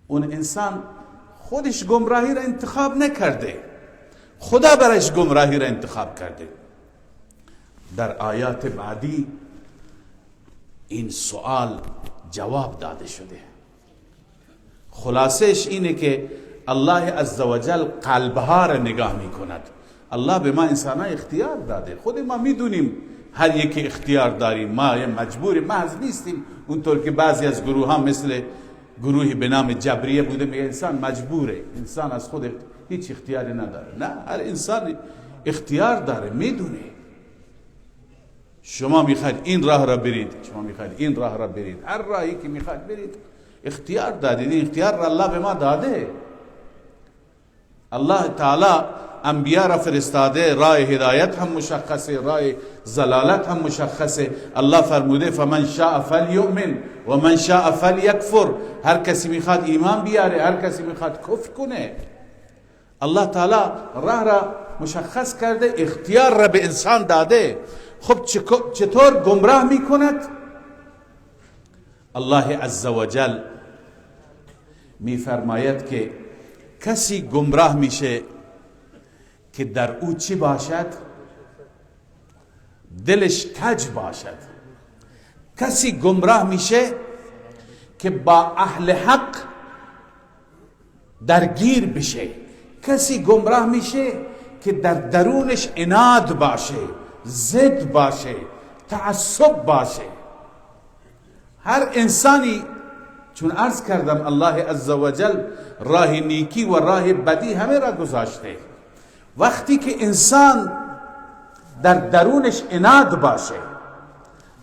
اون انسان خودش گمراهی را انتخاب نکرده، خدا برایش گمراهی را انتخاب کرده. در آیات بعدی این سوال جواب داده شده. خلاصش اینه که الله عزوجل قلبها را نگاه میکند. الله به ما انسان ها اختیار داده، خود ما میدونیم هر یکی اختیار داریم، ما مجبور محض نیستیم. اونطور که بعضی از گروه ها مثل گروهی به نام جبریه بوده، میگه انسان مجبوره، انسان از خود هیچ اختیاری نداره. نه، هر انسان اختیار داره، میدونه. شما میخواید این راه را برید، شما میخواید این راه را برید، هر راهی که میخواید برید اختیار دادید. این اختیار را الله به ما داده. الله تعالی انبیا را فرستاده، راه هدایت هم مشخصه، راه ضلالت هم مشخصه. الله فرموده فمن شاء فلیؤمن و من شاء فلیکفر. هر کسی میخواد ایمان بیاره، هر کسی میخواد کفر کنه. الله تعالی راه را مشخص کرده، اختیار را به انسان داده. خب چطور گمراه میکند؟ الله عزوجل میفرماید که کسی گمراه میشه که در او چی باشد؟ دلش کج باشد. کسی گمراه میشه که با اهل حق درگیر بشه. کسی گمراه میشه که در درونش عناد باشه، ضد باشه، تعصب باشه. هر انسانی، چون عرض کردم الله عزوجل راه نیکی و راه بدی همه را گذاشته. وقتی که انسان در درونش عناد باشه،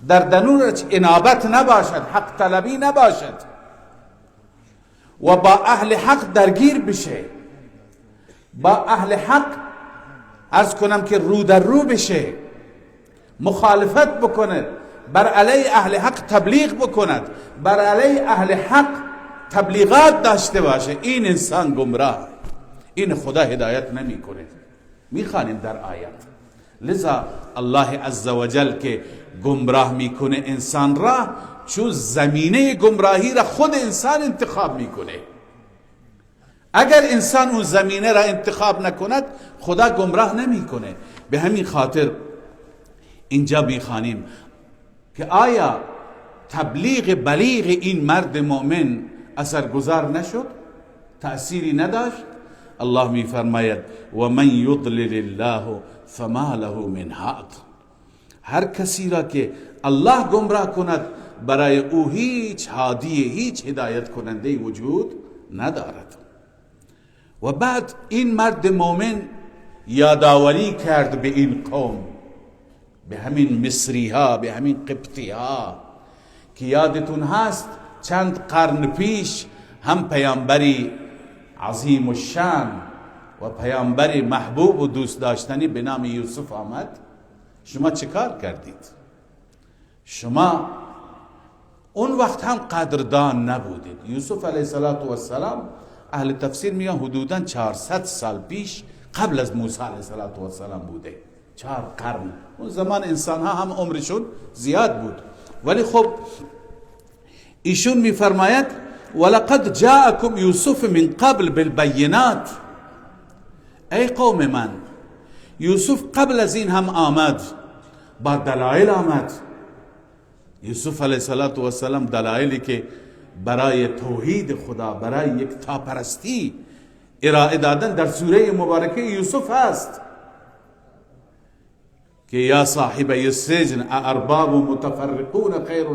در درونش انابت نباشد، حق طلبی نباشد و با اهل حق درگیر بشه، با اهل حق عرض کنم که رو در رو بشه، مخالفت بکند، بر علیه اهل حق تبلیغ بکند، بر علیه اهل حق تبلیغات داشته باشه، این انسان گمراه، این خدا هدایت نمیکنه. میخوانیم در آیات. لذا الله عزوجل که گمراه میکنه انسان را، چون زمینه گمراهی را خود انسان انتخاب میکنه. اگر انسان اون زمینه را انتخاب نکند، خدا گمراه نمیکنه. به همین خاطر اینجا میخوانیم که آیا تبلیغ بلیغ این مرد مؤمن اثرگذار نشد؟ تأثیری نداشت؟ الله میفرماید و من یضلل الله فما له من هاد. هر کسی را که الله گمراه کند، برای او هیچ هادی، هیچ هدایت کننده وجود ندارد. و بعد این مرد مؤمن یادآوری کرد به این قوم، به همین مصری ها، به همین قبطی ها، که یادتون هست چند قرن پیش هم پیامبری عظیم الشان و پیامبر محبوب و دوست داشتنی به نام یوسف آمد. شما چه کار کردید؟ شما اون وقت هم قدردان نبودید. یوسف علیه السلام اهل تفسیر میگن حدوداً 400 سال پیش قبل از موسی علیه السلام بوده، 4 قرن. اون زمان انسان ها هم عمرشون زیاد بود. ولی خب ایشون میفرماید ولقد جاءکم یوسف من قبل بالبینات. ای قوم من، یوسف قبل از این هم آمد، با دلایل آمد. یوسف علیه السلام دلایلی که برای توحید خدا، برای یکتاپرستی ارائه دادن در سوره مبارکه یوسف هست که یا صاحبی السجن ارباب متفرقون خیر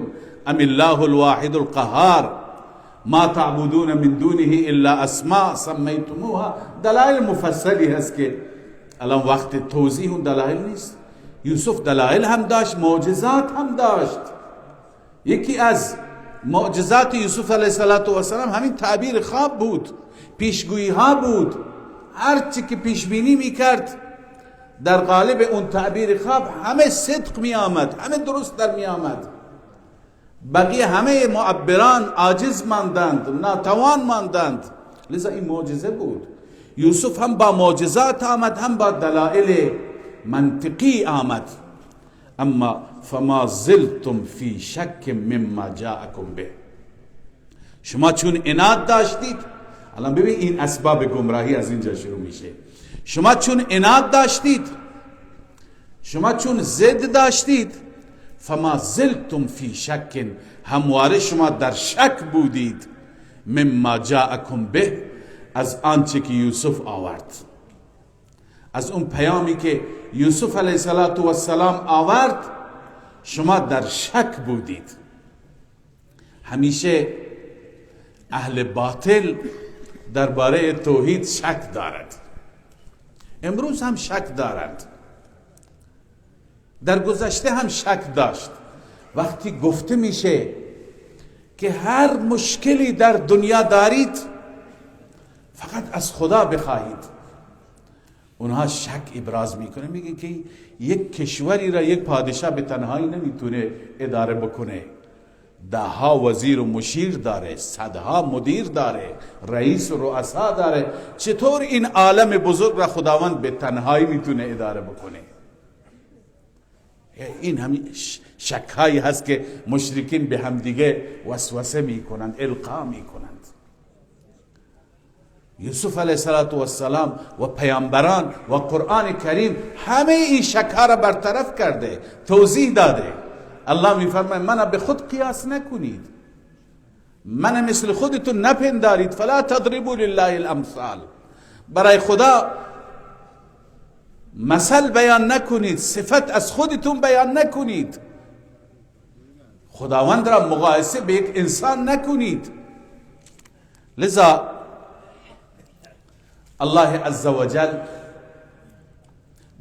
ام الله الواحد القهار ما تعبدون من دونه الا اسماء سمیتموها. دلایل مفصلی هست که الان وقت توضیح اون دلایل نیست. یوسف دلایل هم داشت، معجزات هم داشت. یکی از معجزات یوسف علیه السلام همین تعبیر خواب بود، پیشگویی ها بود. هر چی که پیش بینی میکرد در قالب اون تعبیر خواب همه صدق می آمد، همه درست در می آمد. بقیه همه معبران عاجز ماندند، ناتوان ماندند. لذا این معجزه بود. یوسف هم با معجزات آمد، هم با دلایل منطقی آمد. اما فما زلتم فی شک مما جاءکم به، شما چون عناد داشتید، الان ببین این اسباب گمراهی از اینجا شروع میشه. شما چون عناد داشتید، شما چون ضد داشتید، فما زلتم فی شک، همواره شما در شک بودید، مما جاءکم به، از آنچه که یوسف آورد، از اون پیامی که یوسف علیه السلام آورد شما در شک بودید. همیشه اهل باطل درباره توحید شک دارد، امروز هم شک دارد، در گذشته هم شک داشت. وقتی گفته میشه که هر مشکلی در دنیا دارید فقط از خدا بخواهید، اونها شک ابراز میکنه، میگن که یک کشوری را یک پادشاه به تنهایی نمیتونه اداره بکنه، ده ها وزیر و مشیر داره، صدها مدیر داره، رئیس و رؤسا داره، چطور این عالم بزرگ را خداوند به تنهایی میتونه اداره بکنه؟ این همین شکهایی هست که مشرکین به همدیگه وسوسه میکنند، القا میکنند. یوسف علیه السلام و پیامبران و قرآن کریم همه این شکها را برطرف کرده، توضیح داده. الله میفرماید من به خود قیاس نکنید، من مثل خودتون نپندارید، فلا تضربوا لله الامثال، برای خدا مثل بیان نکنید، صفت از خودتون بیان نکنید، خداوند را مقایسه به یک انسان نکنید. لذا الله عزوجل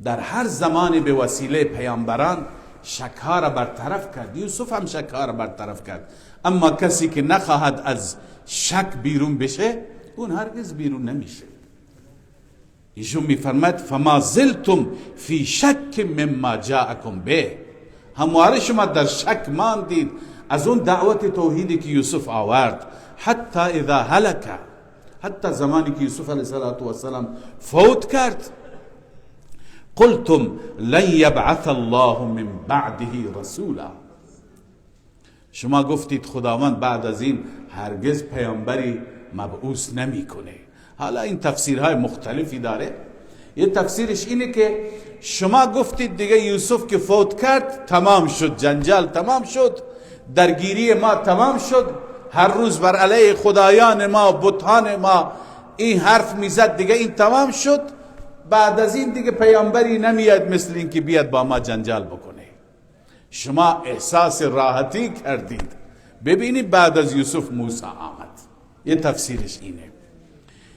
در هر زمان به وسیله پیامبران شکها را برطرف کرد. یوسف هم شکها را برطرف کرد. اما کسی که نخواهد از شک بیرون بشه، اون هرگز بیرون نمیشه. ایشون میفرماد فما زلتم فی شک مما جاءکم به، همواره شما در شک ماندید از اون دعوت توحیدی که یوسف آورد. حتی اذا هلک، حتی زمانی که یوسف علیه السلام فوت کرد، قلتم لن یبعث الله من بعده رسولا، شما گفتید خداوند بعد از این هرگز پیامبری مبعوث نمیکنه. حالا این تفسیرهای مختلفی داره. یه تفسیرش اینه که شما گفتید دیگه یوسف که فوت کرد تمام شد، جنجال تمام شد، درگیری ما تمام شد، هر روز بر علیه خدایان ما، بتان ما این حرف میزد، دیگه این تمام شد، بعد از این دیگه پیامبری نمیاد مثل این که بیاد با ما جنجال بکنه. شما احساس راحتی کردید. ببینید بعد از یوسف موسی آمد. یه تفسیرش اینه.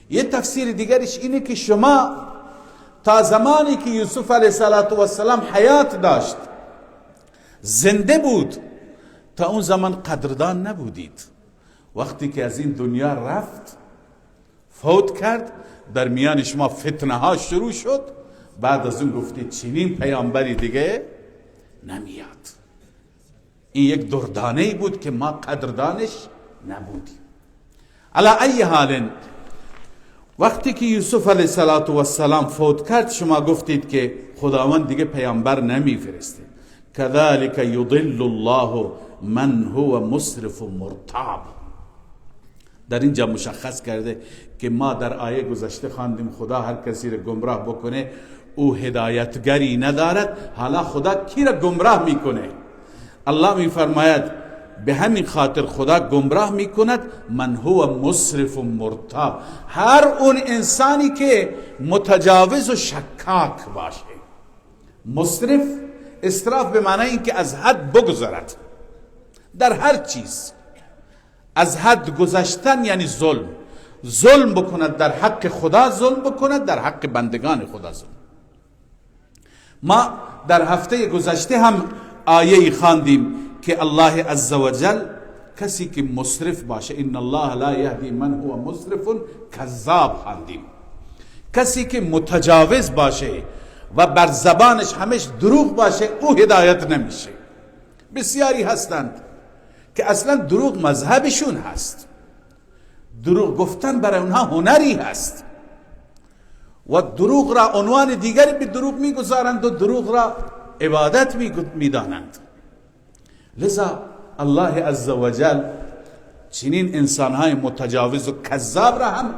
یه تفسیر دیگرش اینه که شما تا زمانی که یوسف علیه السلام حیات داشت، زنده بود، تا اون زمان قدردان نبودید. وقتی که از این دنیا رفت، فوت کرد، در میان شما فتنه ها شروع شد، بعد از اون گفتید چنین پیامبری دیگه نمیاد. این یک دردانه بود که ما قدردانش نبودیم. علی ای حال، وقتی که یوسف علیه السلام فوت کرد، شما گفتید که خداوند دیگه پیامبر نمیفرسته. کذالک یضل الله من هو مسرف مرتاب. در اینجا مشخص کرده که ما در آیه گذشته خواندیم خدا هر کسی را گمراه بکنه او هدایتگری ندارد. حالا خدا کی را گمراه میکنه؟ الله میفرماید به همین خاطر خدا گمراه میکند من هو مسرف و مرتاب، هر اون انسانی که متجاوز و شکاک باشه. مسرف، اسراف به معنی این که از حد بگذرد در هر چیز. از حد گذشتن یعنی ظلم، ظلم بکند در حق خدا، ظلم بکند در حق بندگان خدا ظلم. ما در هفته گذشته هم آیه خواندیم که الله عزوجل کسی که مسرف باشه، ان الله لا یهدی من هو مسرف کذاب خواندیم. کسی که متجاوز باشه و بر زبانش همش دروغ باشه، او هدایت نمیشه. بسیاری هستند که اصلا دروغ مذهبشون هست، دروغ گفتن برای اونها هنری هست و دروغ را عنوان دیگری به دروغ میگذارند و دروغ را عبادت میدانند. لذا الله عزوجل چنین انسانهای متجاوز و کذاب را هم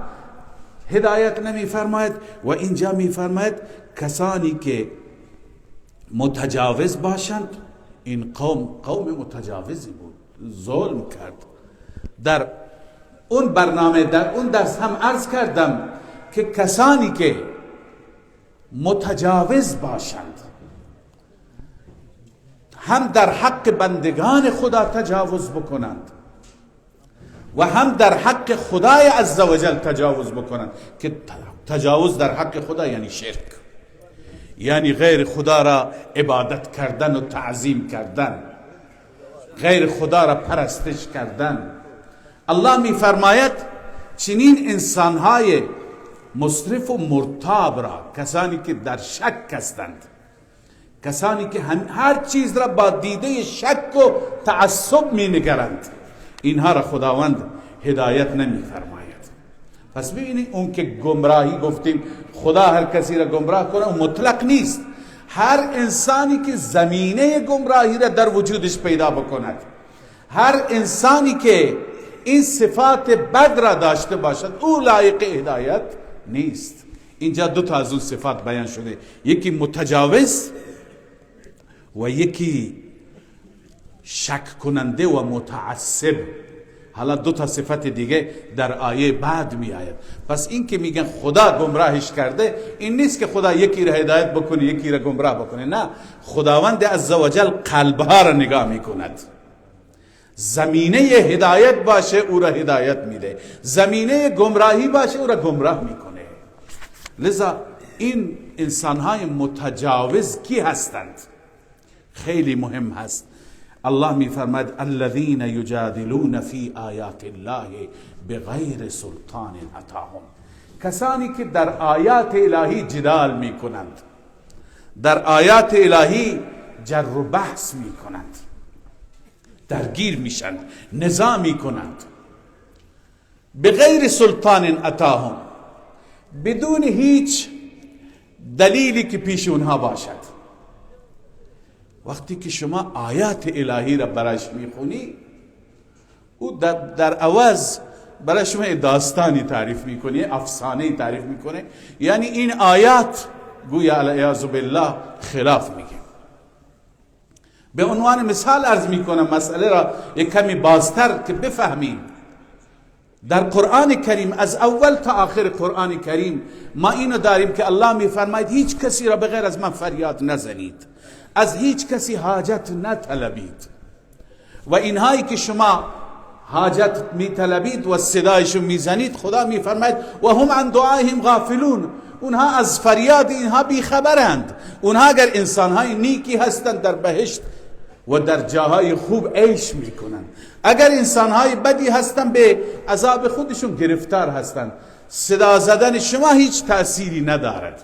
هدایت نمیفرماید. و اینجا میفرماید کسانی که متجاوز باشند، این قوم قوم متجاوزی بود، ظلم کرد. در اون برنامه، در اون درس هم عرض کردم که کسانی که متجاوز باشند، هم در حق بندگان خدا تجاوز بکنند و هم در حق خدای عزوجل تجاوز بکنند، که تجاوز در حق خدا یعنی شرک، یعنی غیر خدا را عبادت کردن و تعظیم کردن، غیر خدا را پرستش کردن. الله می فرماید چنین انسانهای مصرف و مرتاب را، کسانی که در شک هستند، کسانی که هر چیز را با دیده شک و تعصب می نگرند، اینها را خداوند هدایت نمی فرماید. پس ببینید اون که گمراهی گفتیم خدا هر کسی را گمراه کنه، اون مطلق نیست. هر انسانی که زمینه گمراهی را در وجودش پیدا بکند، هر انسانی که این صفات بد را داشته باشد، او لایق هدایت نیست. اینجا دو تا از اون صفات بیان شده، یکی متجاوز و یکی شک کننده و متعصب. حالا دو تا صفت دیگه در آیه بعد می آید. پس این که میگن خدا گمراهش کرده، این نیست که خدا یکی را هدایت بکنه یکی را گمراه بکنه. نه، خداوند عزوجل قلبها را نگاه میکند. زمینه هدایت باشه او را هدایت میده، زمینه گمراهی باشه او را گمراه میکنه. لذا این انسانهای متجاوز کی هستند؟ خیلی مهم هست. الله میفرماید الذین یجادلون فی آیات الله بغیر سلطان اتاهم، کسانی که در آیات الهی جدال میکنند، در آیات الهی جر و بحث میکنند، درگیر میشند، نزاع میکنند، بغیر سلطان اتاهم، بدون هیچ دلیلی که پیش اونها باشد. وقتی که شما آیات الهی را برایش میخونی، او در عوض برای شما داستانی تعریف میکنه، افسانه تعریف میکنه. یعنی این آیات گویا العیاذ بالله خلاف میگه. به عنوان مثال عرض میکنم مسئله را یک کمی بازتر که بفهمیم. در قرآن کریم از اول تا آخر قرآن کریم ما اینو داریم که الله میفرماید هیچ کسی را بغیر از من فریاد نزنید، از هیچ کسی حاجت نطلبید، و اینهایی که شما حاجت میطلبید و صدایشون میزنید، خدا میفرماید و هم عن دعائهم غافلون، اونها از فریاد اینها بیخبرند. اونها اگر انسانهای نیکی هستند در بهشت و در جاهای خوب عیش میکنند، اگر انسانهای بدی هستند به عذاب خودشون گرفتار هستند. صدا زدن شما هیچ تأثیری ندارد.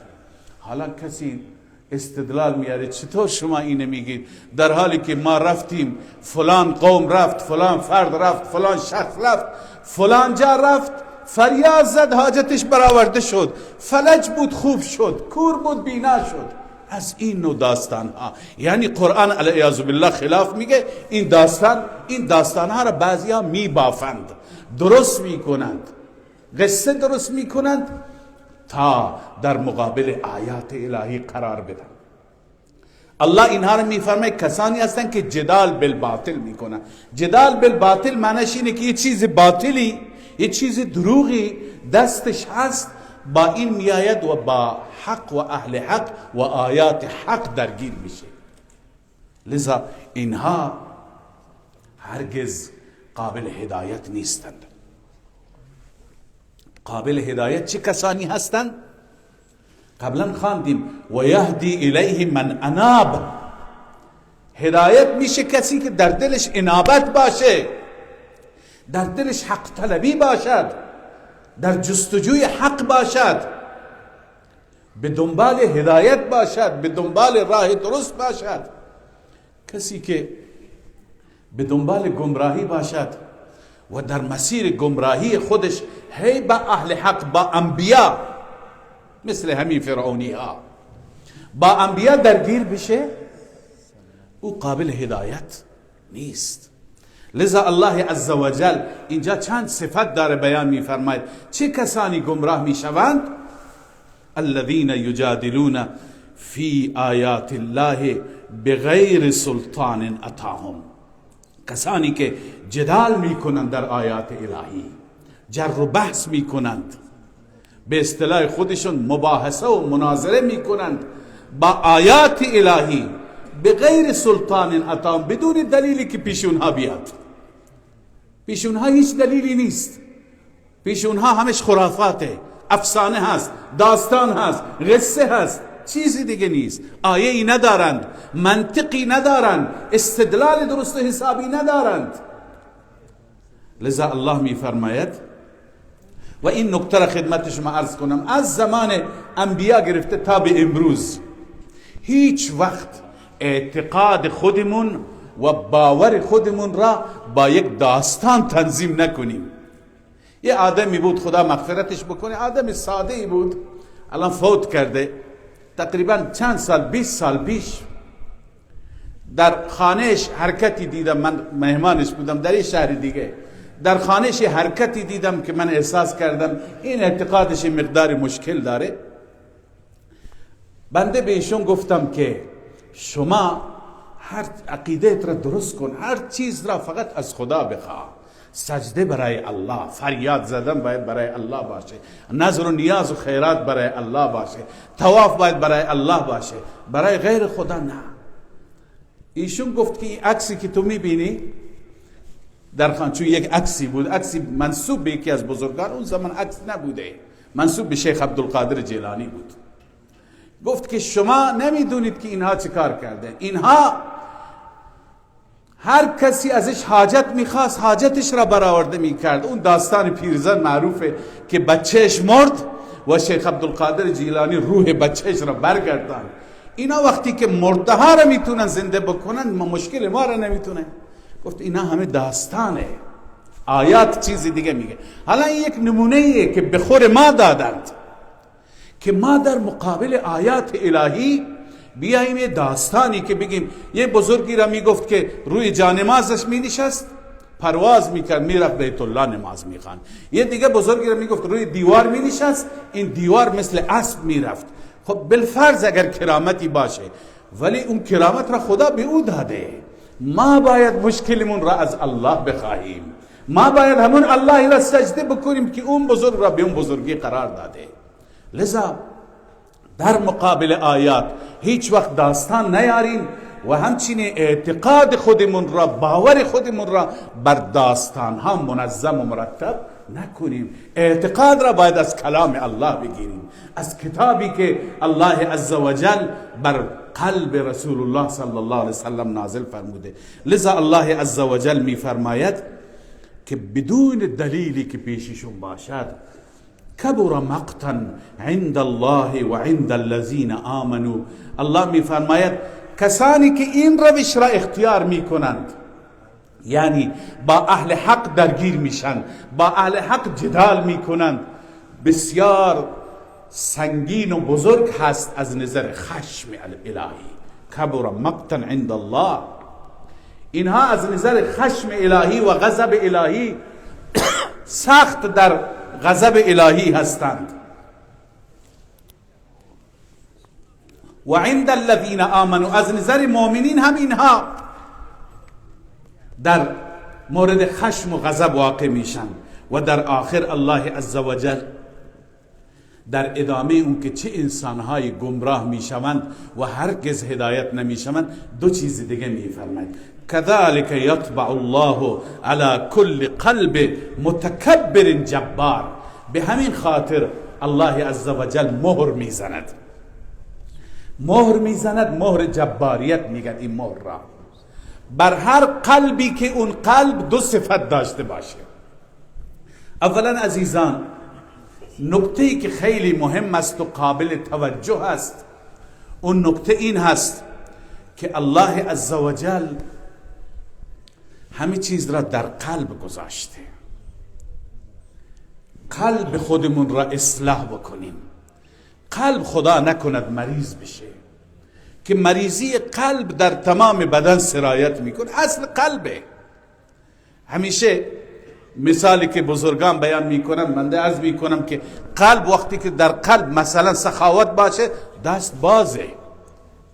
حالا کسی استدلال میاره چطور شما اینو میگید در حالی که ما رفتیم، فلان قوم رفت، فلان فرد رفت، فلان شخص رفت، فلان جا رفت، فریاد زد، حاجتش برآورده شد، فلج بود خوب شد، کور بود بینا شد. از این نوع داستان ها، یعنی قرآن علیه بالله خلاف میگه. این داستان ها را بعضی ها میبافند، درست میکنند، قصه درست میکنند تا در مقابل آیات الهی قرار بدن. الله اینها رو میفرماید کسانی هستند که جدال بالباطل میکنن. جدال بالباطل معنیش اینه که یه چیز باطلی، یه چیز دروغی دستش هست، با این میآید و با حق و اهل حق و آیات حق درگیر میشه. لذا اینها هرگز قابل هدایت نیستند. قابل هدایت چه کسانی هستند؟ قبلا خواندیم و یهدی الیه من اناب. هدایت میشه کسی که در دلش انابت باشه، در دلش حق طلبی باشد، در جستجوی حق باشد، به دنبال هدایت باشد، به دنبال راه درست باشد. کسی که به دنبال گمراهی باشد و در مسیر گمراهی خودش هی با اهل حق، با انبیا، مثل همین فرعونی ها، با انبیا درگیر بشه، او قابل هدایت نیست. لذا الله عزوجل اینجا چند صفت داره بیان میفرماید. چه کسانی گمراه میشوند؟ الذین یجادلون فی آیات الله بغیر سلطان اتاهم، کسانی که جدال میکنند در آیات الهی، جر و بحث میکنند، به اصطلاح خودشون مباحثه و مناظره میکنند با آیات الهی، بغیر سلطان اتاهم، بدون دلیلی که پیش اونها بیاد. پیش اونها هیچ دلیلی نیست، پیش اونها همش خرافاته، افسانه هست، داستان هست، قصه هست، چیزی دیگه نیست. آیه ای ندارند، منطقی ندارند، استدلال درست و حسابی ندارند. لذا الله میفرماید، و این نکته را خدمت شما عرض کنم، از زمان انبیا گرفته تا به امروز هیچ وقت اعتقاد خودمون و باور خودمون را با یک داستان تنظیم نکنیم. یه آدمی بود، خدا مغفرتش بکنه، آدم ساده ای بود، الان فوت کرده، تقریبا چند سال، 20 سال پیش در خانهش حرکتی دیدم، من مهمانش بودم در یه شهر دیگه، در خانهش حرکتی دیدم که من احساس کردم این اعتقادش مقدار مشکل داره. بنده به ایشون گفتم که شما هر عقیده را درست کن، هر چیز را فقط از خدا بخواه، سجده برای الله، فریاد زدن باید برای الله باشه، نذر و نیاز و خیرات برای الله باشه، طواف باید برای الله باشه، برای غیر خدا نه. ایشون گفت که این عکسی که تو میبینی در خان، چون یک عکسی بود، عکسی منسوب به یکی از بزرگان، اون زمان عکس نبوده، منسوب به شیخ عبدالقادر جیلانی بود. گفت که شما نمیدونید که اینها چه کار کرده. اینها هر کسی ازش حاجت میخواست حاجتش را برآورده میکرد. اون داستان پیرزن معروفه که بچهش مرد و شیخ عبدالقادر جیلانی روح بچهش را برگردان. اینا وقتی که مرده ها را میتونن زنده بکنن، مشکل ما را نمیتونه. گفت اینا همه داستانه، آیات چیزی دیگه میگه. حالا این یک نمونه ایه که به خور ما دادند که ما در مقابل آیات الهی بیاییم یه داستانی که بگیم. یه بزرگی را میگفت که روی جانمازش مینشست، پرواز میکرد، میرفت بیت الله نماز میخواند. یه دیگه بزرگی را میگفت روی دیوار مینشست، این دیوار مثل اسب میرفت. خب بالفرض اگر کرامتی باشه، ولی اون کرامت را خدا به او داده. ما باید مشکلمون را از الله بخواهیم، ما باید همون الله را سجده بکنیم که اون بزرگ را به اون بزرگی قرار داده. لذا در مقابل آیات هیچ وقت داستان نیاریم و همچنین اعتقاد خودمون را، باور خودمون را بر داستان ها منظم و مرتب نکنیم. اعتقاد را باید از کلام الله بگیریم، از کتابی که الله عزوجل بر قلب رسول الله صلی الله علیه وسلم نازل فرموده. لذا الله عزوجل می فرماید که بدون دلیلی که پیششون باشد، کبر مقتا عند الله و عند الذین آمنوا. الله می فرماید کسانی که این روش را اختیار می کنند، یعنی با اهل حق درگیر میشن، با اهل حق جدال می کنند، بسیار سنگین و بزرگ هست از نظر خشم الهی. کبر مقتا عند الله، اینها از نظر خشم الهی و غضب الهی سخت در غضب الهی هستند. و عند الذین آمنوا، از نظر مؤمنین هم اینها در مورد خشم و غضب واقع میشن. و در آخر الله عزوجل در ادامه اون که چه انسانهای گمراه میشوند و هرگز هدایت نمیشوند، دو چیز دیگه میفرماید: كذلك يطبع الله على كل قلب متکبر جبار. به همین خاطر الله عزوجل مهر میزند، مهر میزند، مهر جباریت میگن این مهر را بر هر قلبی که اون قلب دو صفت داشته باشه. اولا عزیزان، نکته‌ای که خیلی مهم است و قابل توجه است، اون نکته این هست که الله عزوجل همه چیز را در قلب گذاشته. قلب خودمون را اصلاح بکنیم. قلب خدا نکند مریض بشه، که مریضی قلب در تمام بدن سرایت میکنه. اصل قلبه. همیشه مثالی که بزرگان بیان میکنن، من عرض میکنم که قلب وقتی که در قلب مثلا سخاوت باشه، دست بازه،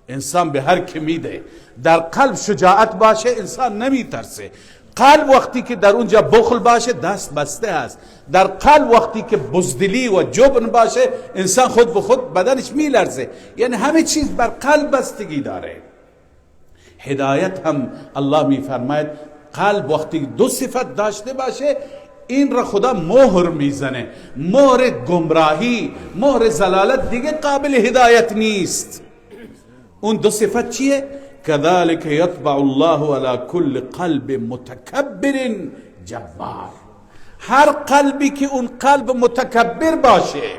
انسان به هر کی میده. در قلب شجاعت باشه، انسان نمیترسه. قلب وقتی که در اونجا بخل باشه، دست بسته است. در قلب وقتی که بزدلی و جبن باشه، انسان خود به خود بدنش میلرزه. یعنی همه چیز بر قلب بستگی داره. هدایت هم الله میفرماید قلب وقتی دو صفت داشته باشه، این را خدا مهر میزنه. مهر گمراهی، مهر ضلالت دیگه قابل هدایت نیست. اون دو صفت چیه؟ كذلك يطبع الله على كل قلب متکبر جبار. هر قلبی که اون قلب متکبر باشه،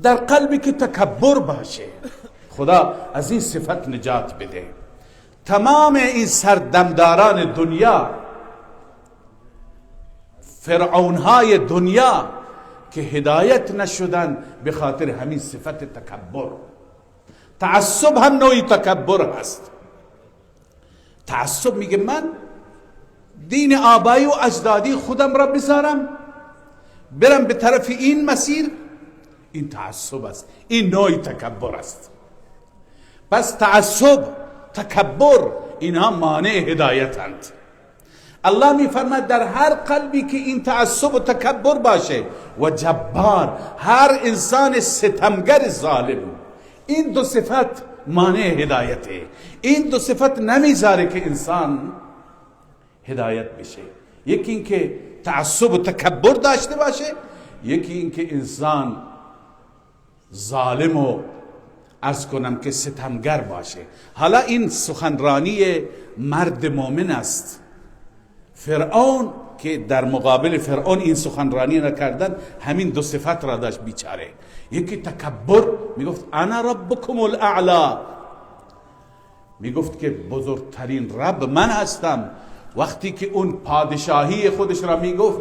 در قلبی که تکبر باشه، خدا از این صفت نجات بده. تمام این سردمداران دنیا، فرعونهای دنیا که هدایت نشدن به خاطر همین صفت تکبر. تعصب هم نوعی تکبر هست. تعصب میگه من دین آبایی و اجدادی خودم را بذارم برم به طرف این مسیر، این تعصب است، این نوعی تکبر است. پس تعصب، تکبر، اینها مانع هدایتند. الله میفرماید در هر قلبی که این تعصب و تکبر باشه و جبار، هر انسان ستمگر ظالم، این دو صفت مانع هدایته. این دو صفت نمیذاره که انسان هدایت بشه. یکی این که تعصب و تکبر داشته باشه، یکی این که انسان ظالم و عرض کنم که ستمگر باشه. حالا این سخنرانی مرد مؤمن است. فرعون که در مقابل فرعون این سخنرانی را کردن، همین دو صفت را داشت بیچاره. یکی تکبر، میگفت انا ربکم الاعلا، میگفت که بزرگترین رب من هستم. وقتی که اون پادشاهی خودش را میگفت،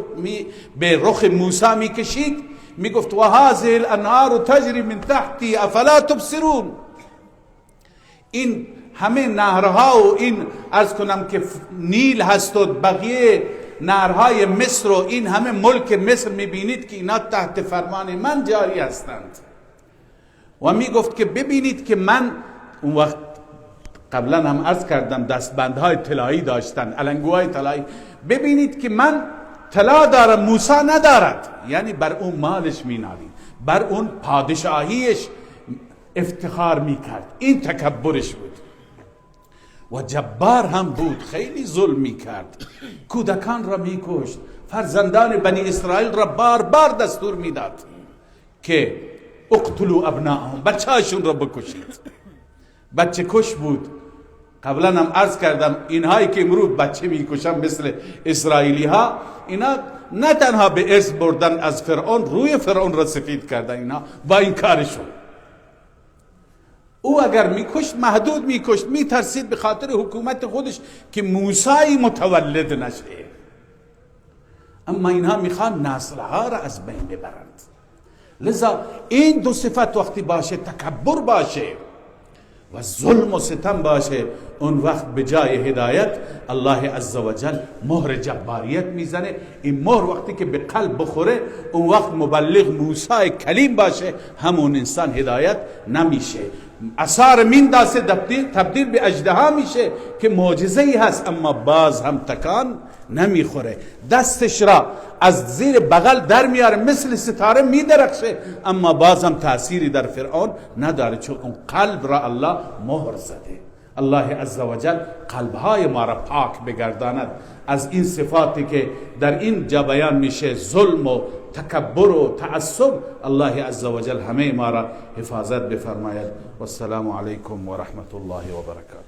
به رخ موسی میکشید، میگفت و هذه الانهار تجری من تحتی افلا تبصرون. این همه نهرها و این عرض کنم که نیل هست و بقیه نهرهای مصر و این همه ملک مصر، میبینید که اینا تحت فرمان من جاری هستند. و میگفت که ببینید که من اون وقت قبلا هم عرض کردم دستبندهای طلایی داشتن، النگوهای طلایی، ببینید که من طلا دارم موسی ندارد. یعنی بر اون مالش مینالید، بر اون پادشاهیش افتخار میکرد. این تکبرش بود. و جبار هم بود، خیلی ظلم میکرد، کودکان را میکشت، فرزندان بنی اسرائیل را بار بار دستور میداد که اقتلوا ابناءهم، بچه‌هاشون را بکشید. بچه کش بود. قبلا هم عرض کردم اینهایی که امروز بچه میکشن مثل اسرائیلی ها، اینا نه تنها به ارث بردن از فرعون، روی فرعون را سفید کردن اینا با این کارشون. او اگر میکشت محدود میکشت، میترسید به خاطر حکومت خودش که موسی متولد نشه. اما اینها میخوان نسلها را از بین ببرند. لذا این دو صفت وقتی باشه، تکبر باشه و ظلم و ستم باشه، اون وقت به جای هدایت الله عزوجل مهر جباریت میزنه. این مهر وقتی که به قلب بخوره، اون وقت مبلغ موسی کلیم باشه، همون انسان هدایت نمیشه. اثار میندازه، تبدیل به اژدها میشه که معجزه ای هست، اما باز هم تکان نمیخوره. دستش را از زیر بغل در میاره، مثل ستاره میدرخشه، اما باز هم تأثیری در فرعون نداره، چون اون قلب را الله مهر زده. الله عزوجل قلبهای ما را پاک بگرداند از این صفاتی که در این جا بیان میشه، ظلم و تکبر و تعصب. الله عزوجل همه ما را حفاظت بفرماید. والسلام علیکم و رحمت الله و برکاته.